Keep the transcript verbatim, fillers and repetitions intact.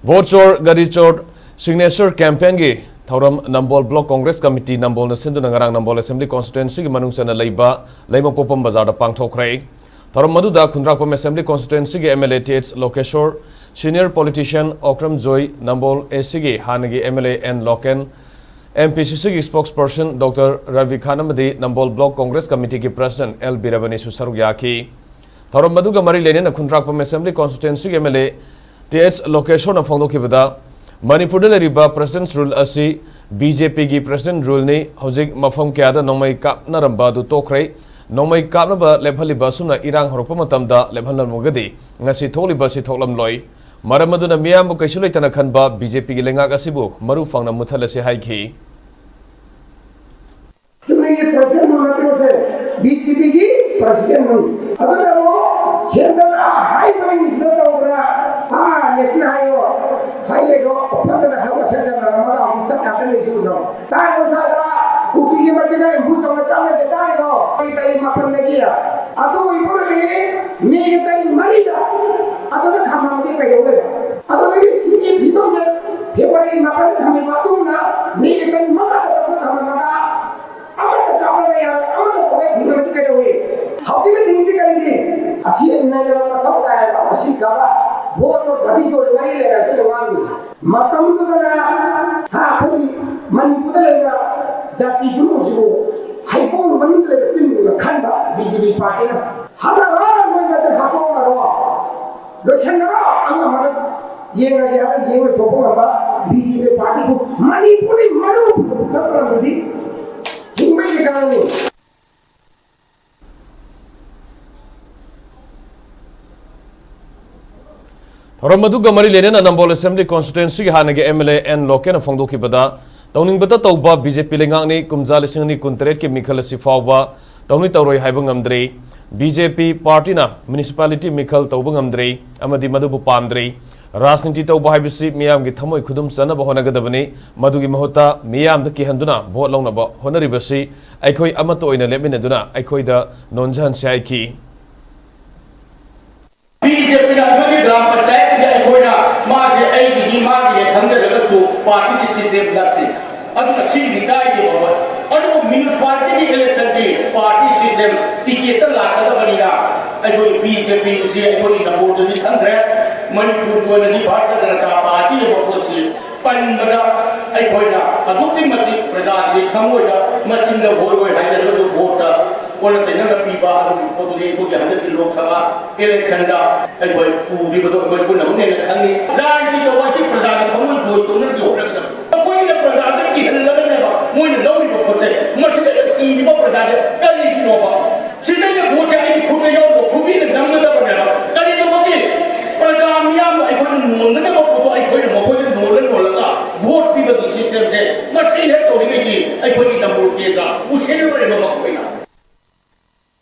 Vote ꯆꯣꯔ ꯒꯥꯔꯤ ꯆꯣꯔ signature ꯀꯦꯝꯄꯦꯟꯒꯤ ꯊꯧꯔꯝ ꯅꯝꯕꯣꯜ block Congress committee ꯅꯝꯕꯣꯜꯅ ꯁꯤꯟꯗꯨꯅ ꯉꯔꯥꯡ ꯅꯝꯕꯣꯜ ꯑꯦꯁꯦꯝꯕ꯭ꯂꯤ ꯀꯣꯟꯁꯇꯤꯇ꯭ꯋꯦꯟꯁꯤꯒꯤ ꯃꯅꯨꯡ ꯆꯟꯅ ꯂꯩꯕ ꯂꯩꯃꯄꯣꯛꯄꯝ ꯕꯖꯥꯔꯗ ꯄꯥꯡꯊꯣꯛꯈ꯭ꯔꯦ꯫ ꯊꯧꯔꯝ ꯑꯗꯨꯗ ꯈꯨꯟꯗ꯭ꯔꯥꯛꯄꯝ ꯑꯦꯁꯦꯝꯕ꯭ꯂꯤ ꯀꯣꯟꯁꯇꯤꯇ꯭ꯋꯦꯟꯁꯤꯒꯤ M L A T H Lokeshor, senior politician Okram Joy, Nambol A ꯁꯤꯒꯤ ꯍꯥꯟꯅꯒꯤ M L A N Loken, M P C ꯁꯤꯒꯤ ꯁ꯭ꯄꯣꯛꯁꯄꯔꯁꯟ ꯗꯣꯛꯇꯔ ꯔꯕꯤ ꯈꯥꯟ ꯑꯃꯗꯤ ꯅꯝꯕꯣꯜ ꯕ꯭ꯂꯣꯛ ꯀꯣꯡꯒ꯭ꯔꯦꯁ ꯀꯃꯤꯇꯤꯒꯤ ꯄ꯭ꯔꯁꯤꯗꯦꯟꯠ ꯑꯦꯜ ꯕꯤꯔꯕꯅꯤꯁꯨ ꯁꯔꯨꯛ ꯌꯥꯈꯤ꯫ ꯊꯧꯔꯝ ꯑꯗꯨꯒ ꯃꯔꯤ ꯂꯩꯅꯅ ꯈꯨꯟꯗ꯭ꯔꯥꯛꯄꯝ ꯑꯦꯁꯦꯝꯕ꯭ꯂꯤ ꯀꯣꯟꯁꯇꯤꯇ꯭ꯋꯦꯟꯁꯤꯒꯤ M L A T H ꯂꯣꯀꯦꯁꯣꯔꯅ ꯐꯣꯡꯗꯣꯛꯈꯤꯕꯗ, ꯃꯅꯤꯄꯨꯔꯗ ꯂꯩꯔꯤꯕ ꯄ꯭ꯔꯁꯤꯗꯦꯟꯠꯁ ꯔꯨꯜ ꯑꯁꯤ ꯕꯤ ꯖꯦ ꯄꯤꯒꯤ ꯄ꯭ꯔꯁꯤꯗꯦꯟꯠ ꯔꯨꯜꯅꯤ꯫ ꯍꯧꯖꯤꯛ ꯃꯐꯝ ꯀꯌꯥꯗ ꯅꯣꯡꯃꯩ ꯀꯥꯞꯅꯔꯝꯕ ꯑꯗꯨ ꯇꯣꯛꯈ꯭ꯔꯦ꯫ ꯅꯣꯡꯃꯩ ꯀꯥꯞꯅꯕ ꯂꯦꯞꯍꯜꯂꯤꯕ ꯑꯁꯨꯝꯅ ꯏꯔꯥꯡ ꯍꯧꯔꯛꯄ ꯃꯇꯝꯗ ꯂꯦꯞꯍꯜꯂꯝꯃꯒꯗꯤ ꯉꯁꯤ ꯊꯣꯛꯂꯤꯕ ꯑꯁꯤ ꯊꯣꯛꯂꯝꯂꯣꯏ꯫ ꯃꯔꯝ ꯑꯗꯨꯅ ꯃꯤꯌꯥꯝꯕꯨ ꯀꯩꯁꯨ ꯂꯩꯇꯅ ꯈꯟꯕ ꯕꯤ ꯖꯦ ꯄꯤꯒꯤ ꯂꯩꯉꯥꯛ ꯑꯁꯤꯕꯨ ꯃꯔꯨ ꯐꯪꯅ ꯃꯨꯠꯊꯠꯂꯁꯤ ꯍꯥꯏꯈꯤ꯫ ꯆꯨꯝꯅꯒꯤ ꯄ꯭ꯔꯁꯤꯗꯦꯟꯠ ꯅꯠꯇꯦ ꯃꯁꯦ, ꯕꯤ ꯖꯦ ꯄꯤꯒꯤ ꯄ꯭ꯔꯁꯤꯗꯦꯟꯠꯅꯤ꯫ ꯑꯗꯨꯅ ꯑꯃꯨꯛ ꯁꯦꯟꯗꯅ ꯍꯥꯏꯕ ꯃꯤꯁꯤꯅ ꯇꯧꯕ꯭ꯔꯥ? ꯑꯥ, ꯅꯦꯁꯅꯦꯜ ꯍꯥꯏꯌꯣ, ꯍꯥꯏꯋꯦꯗꯣ ꯐꯖꯅ ꯍꯥꯏꯕ ꯁꯦꯟꯁꯟꯅꯔꯝꯃꯒ ꯑꯃꯨꯛ ꯆꯠ ꯉꯥꯛꯇ ꯂꯩꯁꯤꯟꯕꯗꯣ꯫ ꯇꯥꯔꯤꯕ ꯁꯥꯗ ꯀꯨꯀꯤꯒꯤ ꯃꯇꯤꯛ ꯑꯦꯝꯕꯨꯁ ꯇꯧꯅ ꯆꯠꯂꯁꯦ ꯇꯥꯔꯤꯕꯣ? ꯀꯔꯤ ꯀꯔꯤ ꯃꯐꯝꯗꯒꯤ? ꯑꯗꯨ ꯑꯣꯏꯕꯨꯗꯤ ꯃꯦꯒꯤ ꯇꯥꯔꯤꯛ ꯃꯔꯤꯗ ꯑꯗꯨꯗ ꯈꯝꯃꯝꯃꯗꯤ ꯀꯩꯗꯧꯗꯣꯏꯕ? ꯑꯗꯨꯗꯒꯤ ꯁꯤꯒꯤ ꯐꯤꯕꯝꯁꯦ ꯐꯦꯕ꯭ꯔꯨꯋꯥꯔꯤ ꯃꯥꯄꯟꯗ ꯊꯝꯃꯤꯕ ꯑꯗꯨꯝꯅ ꯃꯦꯒꯤ ꯇꯥꯔꯤꯛ ꯃꯉꯥꯗ ꯑꯗꯨꯗ ꯊꯝꯃꯝꯃꯒ ꯑꯃꯠꯇ ꯀꯥꯞꯅꯕ ꯌꯥꯔꯣꯏ, ꯑꯃꯠꯇ ꯇꯧꯕ ꯊꯤꯡꯉꯕꯗꯤ ꯀꯩꯗꯧꯏ? ꯍꯧꯖꯤꯛꯅ ꯊꯤꯡꯉꯤꯗꯤ ꯀꯔꯤꯒꯤ? ꯑꯁꯤ ꯅꯩꯅꯕ ꯃꯊꯧ ꯇꯥꯏ ꯍꯥꯏꯕ꯫ ꯑꯁꯤ ꯒꯥꯕ ꯚꯣꯠꯇꯣ ꯒꯥꯔꯤ ꯆꯣꯏ ꯃꯔꯤ ꯂꯩꯔꯦ ꯑꯗꯨꯅ ꯉꯥꯡꯉꯤꯁꯦ꯫ ꯃꯇꯝꯗꯨꯗꯅ ꯍꯥ, ꯑꯩꯈꯣꯏꯒꯤ ꯃꯅꯤꯄꯨꯔꯗ ꯂꯩꯕ ꯖꯥꯇꯤ ꯄꯨꯝꯅꯃꯛꯁꯤꯕꯨ ꯍꯩꯀꯣꯡ ꯃꯅꯨꯡꯗ ꯂꯩꯕ ꯇꯤꯟꯒꯨꯝꯅ ꯈꯟꯕ ꯕꯤ ꯖꯦ ꯄꯤ ꯄꯥꯔꯇꯤꯅ꯫ ꯍꯟꯗꯛ ꯂꯣꯏꯕꯁꯦ ꯍꯥꯠꯇꯣꯛꯅꯔꯣ, ꯂꯣꯏꯁꯟꯅꯔꯣ, ꯑꯉꯝꯕꯗ ꯌꯦꯡꯉꯒꯦ ꯍꯥꯏꯔ ꯌꯦꯡꯕ ꯊꯣꯛꯄ ꯉꯝꯕ ꯕꯤ ꯖꯦ ꯄꯤ ꯄꯥꯔꯇꯤꯕꯨ ꯃꯅꯤꯄꯨꯔꯗꯤ ꯃꯔꯨ ꯄꯨꯊꯣꯛꯄ ꯉꯝꯕꯗꯤ ꯍꯤꯡꯕꯒꯤ ꯀꯥꯡꯅꯤ꯫ ꯊꯧꯔꯝ ꯑꯗꯨꯒ ꯃꯔꯤ ꯂꯩꯅꯅ ꯅꯝꯕꯣꯜ ꯑꯦꯁꯦꯝꯕ꯭ꯂꯤ ꯀꯣꯟꯁꯇꯤꯇ꯭ꯋꯦꯟꯁꯤꯒꯤ ꯍꯥꯟꯅꯒꯤ ꯑꯦꯝ ꯑꯦꯜ ꯑꯦ ꯑꯦꯟ ꯂꯣꯀꯦꯟꯅ ꯐꯣꯡꯗꯣꯛꯈꯤꯕꯗ, ꯇꯧꯅꯤꯡꯕꯇ ꯇꯧꯕ ꯕꯤ ꯖꯦ ꯄꯤ ꯂꯩꯉꯥꯛꯅꯤ, ꯀꯨꯝꯖꯥ ꯂꯤꯁꯤꯡ ꯑꯅꯤ ꯀꯨꯟꯇꯔꯦꯠꯀꯤ ꯃꯤꯈꯜ ꯑꯁꯤ ꯐꯥꯎꯕ ꯇꯧꯅꯤ ꯇꯧꯔꯣꯏ ꯍꯥꯏꯕ ꯉꯝꯗ꯭ꯔꯤ꯫ ꯕꯤ ꯖꯦ ꯄꯤ ꯄꯥꯔꯇꯤꯅ ꯃ꯭ꯌꯨꯅꯤꯁꯤꯄꯥꯂꯤꯇꯤ ꯃꯤꯈꯜ ꯇꯧꯕ ꯉꯝꯗ꯭ꯔꯤ ꯑꯃꯗꯤ ꯃꯗꯨꯕꯨ ꯄꯥꯝꯗ꯭ꯔꯤ꯫ ꯔꯥꯖꯅꯤꯇꯤ ꯇꯧꯕ ꯍꯥꯏꯕꯁꯤ ꯃꯤꯌꯥꯝꯒꯤ ꯊꯃꯣꯏ ꯈꯨꯗꯨꯝ ꯆꯟꯅꯕ ꯍꯣꯠꯅꯒꯗꯕꯅꯤ꯫ ꯃꯗꯨꯒꯤ ꯃꯍꯨꯠꯇ ꯃꯤꯌꯥꯝꯗ ꯀꯤꯍꯟꯗꯨꯅ ꯚꯣꯠ ꯂꯧꯅꯕ ꯍꯣꯠꯅꯔꯤꯕꯁꯤ ꯑꯩꯈꯣꯏ ꯑꯃꯠꯇ ꯑꯣꯏꯅ ꯂꯦꯞꯃꯤꯟꯅꯗꯨꯅ ꯑꯩꯈꯣꯏꯗ ꯅꯣꯟꯖꯍꯟꯁꯤ ꯍꯥꯏꯈꯤ꯫ ꯕꯤ ꯖꯦ ꯄꯤꯅ ꯑꯩꯈꯣꯏꯒꯤ ꯒ꯭ꯔꯥꯝ ꯄꯟꯆꯥꯌꯠꯇꯨꯗ ꯑꯩꯈꯣꯏꯅ ꯃꯥꯁꯦ ꯑꯩꯒꯤ ꯁꯨ ꯄꯥꯔꯇꯤꯒꯤ ꯁꯤꯁꯇꯦꯝ ꯅꯠꯇꯦ꯫ ꯑꯗꯨꯅ ꯁꯤꯒꯤꯗꯤ ꯀꯥꯏꯗꯦꯕ ꯃꯣꯏ꯫ ꯑꯗꯨꯕꯨ ꯃ꯭ꯌꯨꯅꯤꯁꯤꯄꯥꯂꯤꯇꯤꯒꯤ ꯏꯂꯦꯛꯁꯟꯗꯤ ꯄꯥꯔꯇꯤ ꯁꯤꯁꯇꯦꯝ, ꯇꯤꯀꯦꯠꯇ ꯂꯥꯛꯀꯗꯕꯅꯤꯅ ꯑꯩꯈꯣꯏ ꯕꯤ ꯖꯦ ꯄꯤꯁꯤ ꯑꯩꯈꯣꯏꯒꯤ ꯅꯝꯕꯣꯜꯗꯗꯤ ꯈꯪꯗ꯭ꯔꯦ꯫ ꯃꯅꯤꯄꯨꯔꯒꯤ ꯑꯣꯏꯅꯗꯤ ꯚꯥꯔꯇꯤꯌ ꯖꯅꯇꯥ ꯄꯥꯔꯇꯤ ꯍꯥꯏꯕ ꯄꯣꯠꯁꯤ ꯄꯟꯕꯗ ꯑꯩꯈꯣꯏꯅ ꯑꯗꯨꯛꯀꯤ ꯃꯇꯤꯛ ꯄ꯭ꯔꯖꯥꯒꯤ ꯊꯃꯣꯏꯗ ꯃꯆꯤꯟꯗ ꯍꯣꯏ ꯍꯣꯏ ꯍꯥꯏꯖꯔꯒꯁꯨ ꯚꯣꯠꯇ ꯑꯣꯟꯅ ꯇꯩꯅꯅ ꯄꯤꯕ ꯑꯗꯨꯒꯤ ꯄꯣꯠꯇꯨꯗꯤ ꯑꯩꯈꯣꯏꯒꯤ ꯍꯟꯗꯛꯀꯤ ꯂꯣꯛ ꯁꯚꯥ ꯏꯂꯦꯛꯁꯟꯗ ꯑꯩꯈꯣꯏ ꯄꯨꯔꯤꯕꯗꯣ ꯑꯩꯈꯣꯏ ꯄꯨꯝꯅꯃꯛꯅ ꯍꯦꯟꯅ ꯈꯪꯉꯤ꯫ ꯂꯥꯟꯒꯤ ꯇꯧꯕ ꯑꯁꯤ ꯄ꯭ꯔꯖꯥꯒꯤ ꯊꯃꯣꯏ ꯖꯣꯏ ꯇꯧꯅꯕꯒꯤ ꯍꯣꯠꯅꯒꯗꯕꯅꯤ꯫ ꯑꯩꯈꯣꯏꯅ ꯄ꯭ꯔꯖꯥꯗ ꯀꯤꯍꯜꯂꯒꯅꯦꯕ ꯃꯣꯏꯅ ꯂꯧꯔꯤꯕ ꯄꯣꯠꯁꯦ꯫ ꯃꯁꯤꯗꯩꯗ ꯀꯤꯔꯤꯕ ꯄ꯭ꯔꯖꯥꯁꯦ ꯀꯔꯤꯒꯤꯅꯣꯕ? ꯁꯤꯗꯩꯗ ꯚꯣꯠꯁꯦ ꯑꯩꯒꯤ ꯈꯨꯠꯇ ꯌꯥꯎꯔꯒ ꯈꯨꯕꯤꯅ ꯅꯝꯒꯗꯕꯅꯦꯕ꯫ ꯀꯔꯤꯒꯨꯝꯕꯒꯤ ꯄ꯭ꯔꯖꯥ ꯃꯤꯌꯥꯝꯅ ꯑꯩꯈꯣꯏꯅ ꯅꯣꯟꯒꯗꯕ ꯄꯣꯠꯇꯣ ꯑꯩꯈꯣꯏꯅ ꯃꯈꯣꯏꯗ ꯅꯣꯜꯂ ꯅꯣꯜꯂꯒ ꯚꯣꯠ ꯄꯤꯕꯒꯤ ꯁꯤꯁꯇꯦꯝꯁꯦ ꯃꯁꯤ ꯍꯦꯛ ꯇꯧꯔꯤꯉꯩꯗꯤ ꯑꯩꯈꯣꯏꯒꯤ ꯅꯝꯕꯣꯜ ꯀꯦꯟꯗ꯭ꯔ ꯎꯁꯤꯜꯂꯣꯏꯕ ꯃꯈꯣꯏꯅ꯫